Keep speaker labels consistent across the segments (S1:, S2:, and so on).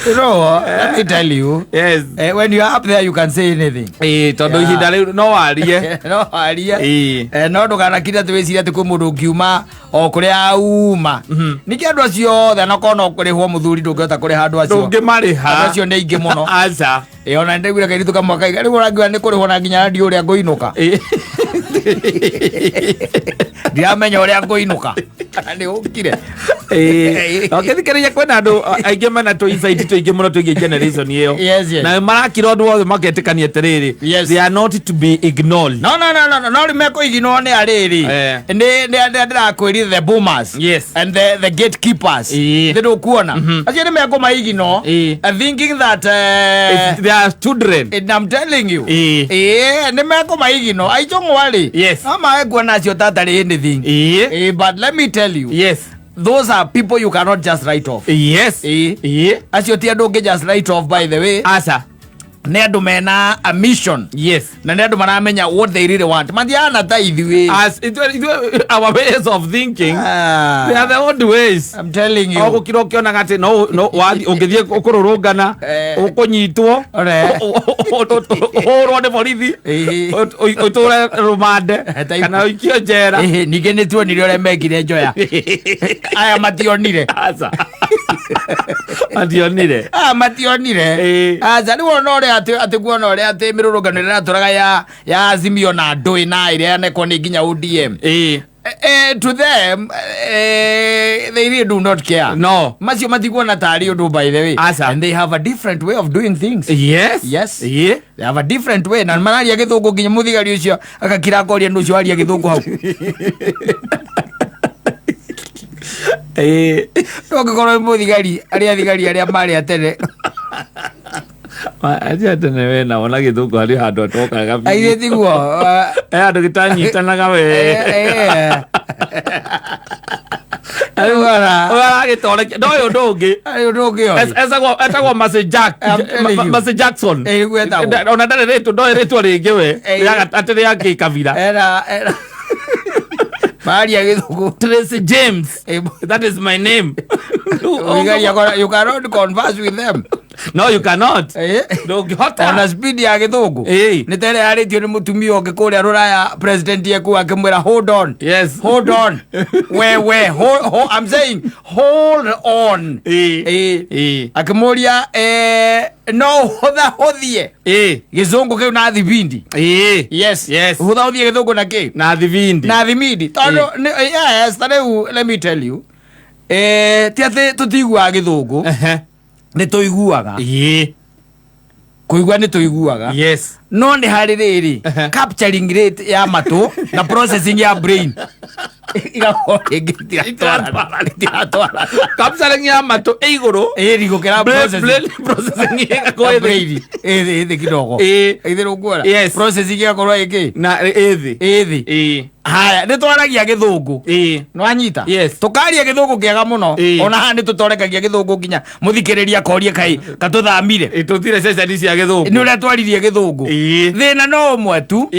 S1: You know, let me tell you,
S2: Yes.
S1: When you are up there you can say anything.
S2: Ĩĩ, tondũ ihinda rĩu no warie.
S1: No warie.
S2: Ĩĩ.
S1: No ndũkanakire atĩ wĩcirie atĩ kwĩ mũndũ ũngiuma o kũrĩa auma. Ningĩ andũ acio othe onakorwo no kũrĩhwo mũthuri, ndũngĩhota kũrĩha andũ acio.
S2: Ndũngĩmarĩha.
S1: Andũ acio nĩ aingĩ mũno.
S2: Aca.
S1: Ĩ, ona nĩndaiguire kairĩtu kamwe kaiga rĩu ũrangiuga nĩ kũrĩhwo na nginya ndiũ ũrĩa ngũinũka. Ndiramenya ũrĩa ngũinũka kana nĩ ũkire.
S2: Ũkĩthikĩrĩria kwĩna andũ aingĩ mena tũ insight tũingĩ mũno tũingĩ generation ĩyo.
S1: Yes.
S2: Na marakira ũndũ wothe magetĩkania atĩrĩrĩ, they are not to be ignored.
S1: No, no, no, no, no, no rĩu mekũiginwo nĩ arĩrĩ. Nĩ nĩ ndĩrakwĩrire the boomers and the gatekeepers. Nĩ ndũkuona acio nĩ mekũmaigino, thinking that
S2: They are children.
S1: And I'm telling you.
S2: Ĩĩ.
S1: Ĩĩ, nĩ mekũmaigino aicũng'wa rĩ. No mae kuona acio tatarĩ anything. Ĩĩ, but let me tell you, those are people you cannot just write off. Ĩĩ. Acio ti andũ ũngĩ just write off, by the way.
S2: Aca.
S1: Nĩ andũ mena a mission na nĩ andũ maramenya what they really want, matiana ta ithuĩ.
S2: As our ways of thinking, they are the old ways.
S1: I'm telling you.
S2: O gũkira ũkĩonaga atĩ no wathiĩ ũngĩthiĩ kũrũrũngana, ũkũnyitwo,
S1: Ore.
S2: ũhũrwo nĩ borithi, ũtũre rũmande kana ũikio njera.
S1: Ĩhĩ, ningĩ nĩ tuonire ũrĩa mekire njoya, aya mationire.
S2: Aca, mationire.
S1: Aya mationire. Aca, rĩu ona ũrĩa atĩ kuona ũrĩa atĩ mĩrũrũngano ĩrĩa ĩratũraga ya Azimio na ndũĩ na ĩrĩa yanekwo nĩ nginya ODM, to them, they really do not care.
S2: No.
S1: Macio matikuona tarĩ ũndũ, by the way.
S2: Aca.
S1: And they have a different way of doing things. Yes. They have a different way na mararia gĩthũngũ nginya mũthigari ũcio agakira akoria nũ ũcio aria gĩthũngũ hau. Ũngĩkorwo wĩ mũthigari, arĩa thigari arĩa marĩ a tene.
S2: Atia tene we nao na gĩthũngũ harĩ handũ atokaga biũ.
S1: Aithĩ tiguo?
S2: Handũ gĩtanyitanaga we.
S1: Rĩu
S2: Ũragĩtorekia no ũyũ ũndũ ũngĩ.
S1: Arĩ ũndũ ũngĩ oĩ.
S2: Etagwo Mercy Jack.
S1: I'm telling you.
S2: Mercy Jackson.
S1: Nĩguo etagwo.
S2: Ona ndarĩ rĩtwa, ndoĩ rĩtwa rĩngĩ we. Atĩ rĩa gĩkabira.
S1: Era maria gĩthũngũ.
S2: Tracy James. That is my name.
S1: Mũthigari you cannot converse with them.
S2: No, you cannot. Ndũngĩhota.
S1: Ona speed ya gĩthũngũ nĩ ta ĩrĩa yarĩtio nĩ mũtumia ũngĩ kũrĩa rũraya, president eku akĩmwĩra, "Hold on." "Hold on." We hold, hold, I'm saying hold on. Akĩmũria, no hũthahũthie gĩthũngũ kĩu na thibindi. Yes. Hũthahũthie gĩthũngũ na kĩ?
S2: Na thibindi.
S1: Na thimindi, tondũ yes, ta rĩu let me tell you, ti atĩ tũtiguaga gĩthũngũ. Nĩ tũiguaga. Kũigua nĩ tũiguaga. No nĩ harĩ rĩrĩ, capturing rate ya matũ na processing ya brain igakorwo rĩngĩ itiratwarana, itiratwarana.
S2: Capturing ya matũ ĩ igũrũ.
S1: Ĩri gũkĩra processing.
S2: Brain processing ĩgakorwo
S1: ya
S2: ĩ thĩ.
S1: Brain ĩ thĩ kidogo. Ithĩ rũkuona processing ĩgakorwo ĩkĩ?
S2: Na ĩ thĩ.
S1: Ĩ thĩ. Haya, nĩ twaragia gĩthũngũ. Nĩwanyita?
S2: Yes.
S1: Tũkaria gĩthũngũ kĩega mũno. Ona haha nĩ tũtorekagia gĩthũngũ nginya mũthikĩrĩria akorie kai katũthamire.
S2: Tũtire ceceni cia gĩthũngũ.
S1: Nĩ ũrĩa twaririe gĩthũngũ. Thĩna no ũmwe tu.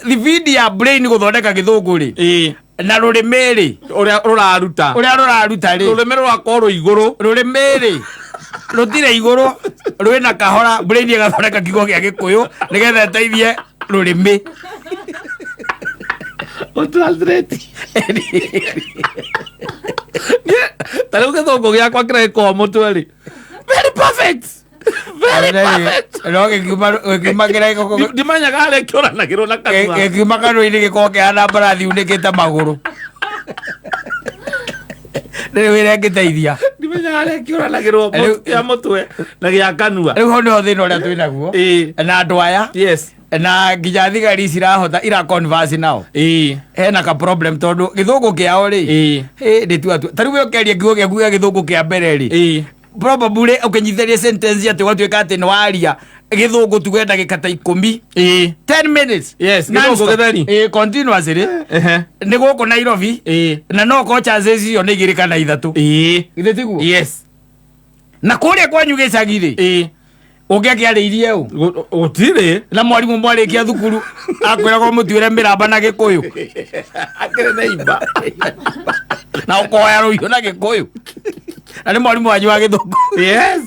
S1: Thibindi ya brain gũthondeka gĩthũngũ rĩ na rũrĩmĩ rĩ,
S2: Ũrĩa rũraruta.
S1: Ũrĩa rũraruta rĩ.
S2: Rũrĩmĩ rũrakorwo rwĩ igũrũ.
S1: Rũrĩmĩ rĩ rũtirĩ igũrũ, rwĩna kahora, brain ĩgathondeka kiugo gĩa gĩkũyũ nĩgetha ĩteithie rũrĩmĩ.
S2: Ũtranslate. Ta rĩu gĩthũngũ gĩakwa kĩrĩa gĩkoragwo mũtwe rĩ, very perfect. Very perfect.
S1: No gĩkiuma kĩrĩa
S2: Ndimenyaga harĩa kĩũranagĩrwo na kanua.
S1: Gĩkiuma kanua-inĩ gĩkorwo kĩhana mbarathi unĩkĩte magũrũ, rĩrĩ wĩra ĩngĩteithia.
S2: Ndimenyaga harĩa kĩũranagĩrwo kĩa mũtwe na gĩa kanua.
S1: Rĩu hau nĩho thĩna ũrĩa twĩ naguo na andũ aya na nginya thigari cirahota ira converse nao. Hena ka problem tondũ gĩthũngũ kĩao rĩ, ndĩtua ta rĩu we ũkĩaria kiugo gĩaku gĩa gĩthũngũ kĩa mbere rĩ, probably ũkĩnyitithania sentence atĩ ũgatuĩka atĩ nĩ waria gĩthũngũ tuge ndagĩka ta 10, 10 minutes.
S2: Yes, gĩthũngũ
S1: Non-stop.
S2: gĩtheri.
S1: Continuously nĩ gũkũ Nairobi na no korwo chances icio nĩ igĩrĩ kana ithatũ. Githĩ tiguo?
S2: Yes.
S1: Na kũrĩa kwanyu gĩcagi rĩ, ũngĩakĩarĩirie ũ?
S2: Gũtirĩ.
S1: Na mwarimũ mwarĩkia thukuru akwĩragwo mũtuĩre mĩramba na gĩkũyũ.
S2: Akĩrĩ na imba.
S1: Na ũkoya rũhiũ na gĩkũyũ. Na nĩ mwarimũ wanyu wa gĩthũngũ.
S2: Yes.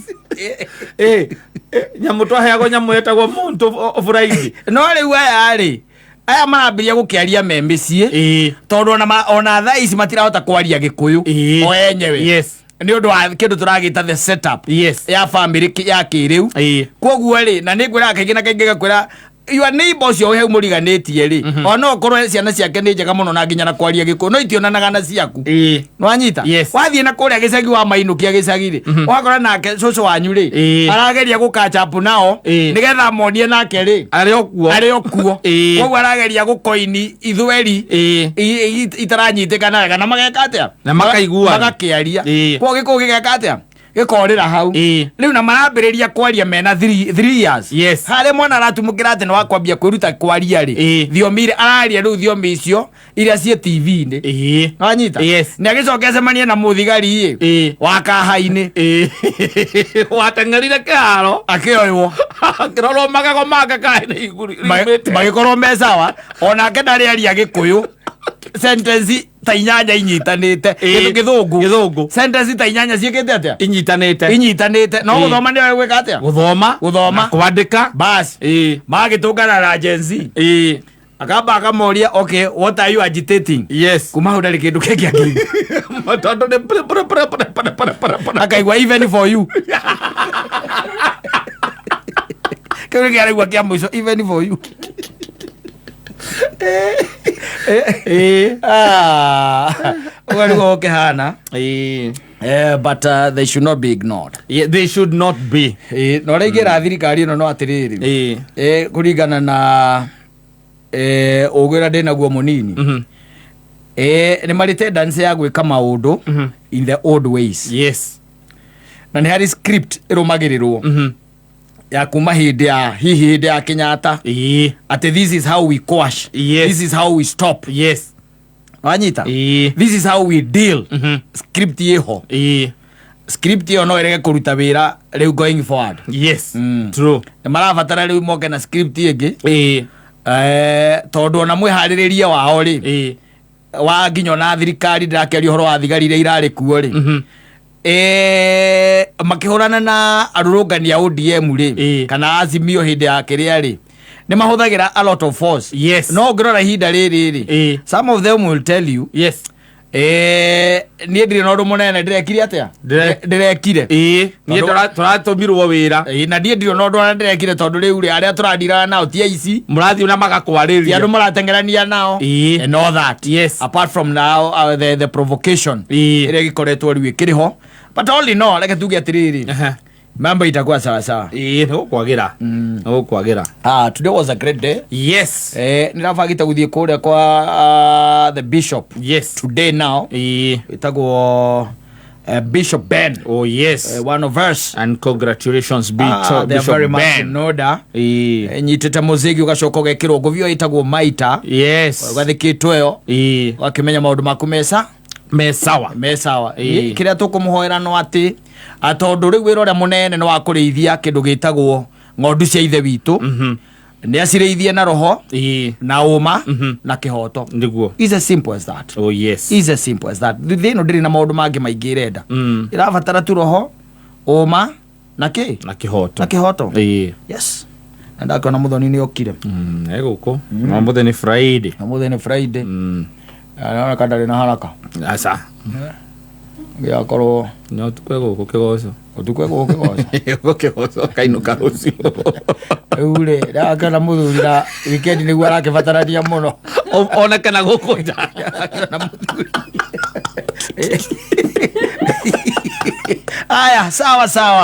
S2: Nyamũ twaheagwo nyamũ yetagwo muntu bũraithi.
S1: No rĩu aya rĩ, aya marambĩrĩria gũkĩaria me mĩciĩ, tondũ ona thaa ici matirahota kwaria gĩkũyũ o enyewe, nĩ ũndũ wa kĩndũ tũragĩta the setup ya family ya kĩrĩu. Koguo rĩ, na nĩ ngwĩraga kaingĩ na kaingĩ, ngakwĩra your neighbor ũcio wĩ hau mũriganĩtie rĩ, ona no ũkorwo ciana ciake nĩ njega mũno na nginya na kwaria gĩkũyũ, no itionanaga na ciaku. Nwanyita?
S2: Yes.
S1: Wathiĩ na kũrĩa gĩcagi, wa mainũkia gĩcagi rĩ, ũgakora nake cũcũ wanyu rĩ, arageria gũkachapu nao, nĩgetha monie nake rĩ
S2: arĩ o kuo.
S1: Arĩ o kuo. Koguo arageria gũkoini ithweri itaranyitĩkana wega, na mageka atĩa?
S2: Na makaiguana.
S1: Magakĩaria. Koguo gĩkũyũ gĩgeka atĩa? Gĩkorĩra hau. Rĩu na marambĩrĩria kwaria mena 3 years. Harĩa mwana aratumũkĩra atĩ nĩ wakwambia kwĩruta kwaria rĩ, thiomi iria araria rĩu, thiomi icio iria ciĩ TV-inĩ. Wanyita?
S2: Yes.
S1: Nĩ agĩcoka acemanie na mũthigari ĩ wa kaha-inĩ.
S2: Wateng'erire kĩharo.
S1: Akĩoywo.
S2: Akĩrorwo magego make kaĩ nĩ igũrũ.
S1: Magĩkorwo me sawa, onake ndarĩ aria gĩkũyũ sentence ta inyanya inyitanĩte. Kĩndũ gĩthũngũ.
S2: Gĩthũngũ.
S1: Sentence ta inyanya ciĩkĩte atĩa?
S2: Inyitanĩte.
S1: Inyitanĩte, no gũthoma nĩwe gwĩka atĩa?
S2: Gũthoma.
S1: Gũthoma.
S2: Na kwandĩka.
S1: Bas, magĩtũngana na Gen Z, akamba akamoria, "Okay, what are you agitating?" Kuma hau ndarĩ kĩndũ kĩngĩ akĩigua.
S2: Tondũ nĩ pere, pere, pere, pere, pere, pere, pere, pere.
S1: Akaigua "even for you". Kĩu nĩ kĩaraigua kĩa mũico, "even for you". Ah, ũguo nĩguo gũkĩhana. But they should not be ignored.
S2: Yeah, they should not be.
S1: Na ũrĩa ingĩra thirikari ĩno no atĩrĩrĩ, kũringana na ũgĩ ũrĩa ndĩnaguo mũnini, nĩ marĩ tendency ya gwĩka maũndũ in the old ways. Na nĩ harĩ script ĩrũmagĩrĩrwo ya kuma hĩndĩ ya, hihi hĩndĩ ya Kenyatta, atĩ this is how we quash, this is how we stop. Wanyita? This is how we deal. Script ĩho. Script ĩyo no ĩrege kũruta wĩra rĩu going forward.
S2: True.
S1: Nĩ marabatara rĩu moke na script ĩngĩ, tondũ ona mwĩharĩrĩria wao rĩ, wa nginya ona thirikari, ndĩrakĩaria ũhoro wa thigari iria irarĩ kuo rĩ, makĩhũrana na arũrũngani a ODM rĩ, kana Azimio hĩndĩ ya kĩrĩa rĩ, nĩ mahũthagĩra a lot of force. No ũngĩrora ihinda rĩrĩ rĩ, some of them will tell you, niĩ ndirĩ na ũndũ mũnene ndĩrekire atĩa. Ndĩrekire.
S2: Niĩ tũratũmirwo wĩra.
S1: Na niĩ ndirĩ na ũndũ ona ndĩrekire, tondũ rĩu rĩ, arĩa tũradiraga nao ti aici,
S2: Mũrathiĩ na
S1: ti
S2: magakwarĩria.
S1: Andũ marateng'erania nao and all that. Apart from now, the provocation ĩrĩa ĩgĩkoretwo rĩu ĩkĩrĩ ho. But all in all, reke tuge atĩrĩrĩ, mambo itakuwa sawa sawa.
S2: Nĩ gũkwagĩra. Nĩ gũkwagĩra.
S1: Ah, today was a great day. Nĩrabangĩte gũthiĩ kũrĩa kwa the bishop today now, ĩtagwo Bishop Ben.
S2: Oh yes.
S1: One of us.
S2: And congratulations, Bishop,
S1: Ah, they are
S2: Bishop
S1: very much
S2: Ben.
S1: in order. Nyitĩte mũzigi, ũgacoka ũgekĩrwo ngũbio ĩtagwo maita, ũgathikĩtwo ĩyo, ũgakĩmenya maũndũ maku mesa
S2: Me sawa.
S1: Me sawa. Kĩrĩa tũkũmũhoera no atĩ tondũ rĩu wĩra ũrĩa mũnene nĩ wa kũrĩithia kĩndũ gĩtagwo ng'ondu cia ithe witũ, nĩ acirĩithie na roho na ũma na kĩhoto.
S2: Nĩguo.
S1: Is as simple as that.
S2: Oh yes.
S1: Is as simple as that. Thĩ ĩno ndĩrĩ na maũndũ mangĩ maingĩ ĩrenda. Ĩrabatara tu roho, ũma na kĩ?
S2: Na kĩhoto.
S1: Na kĩhoto. Yes, na ndakĩona mũthoni nĩ okire.
S2: Egũkũ. Na ũmũthĩ nĩ Friday.
S1: Ũmũthĩ nĩ Friday. Naoneka ndarĩ na haraka.
S2: Aca.
S1: Gĩakorwo
S2: No tukwe gũkũ kĩgoco.
S1: Ũtukũ egũkũ kĩgoco.
S2: Gũkũ kĩgoco kainũka rũciũ.
S1: Rĩu rĩ, ndakĩona mũthuri na weekend nĩguo arakĩbatarania mũno.
S2: Oneke na gũkũ nja.
S1: Ndakĩona mũthuri. Aya, sawa sawa.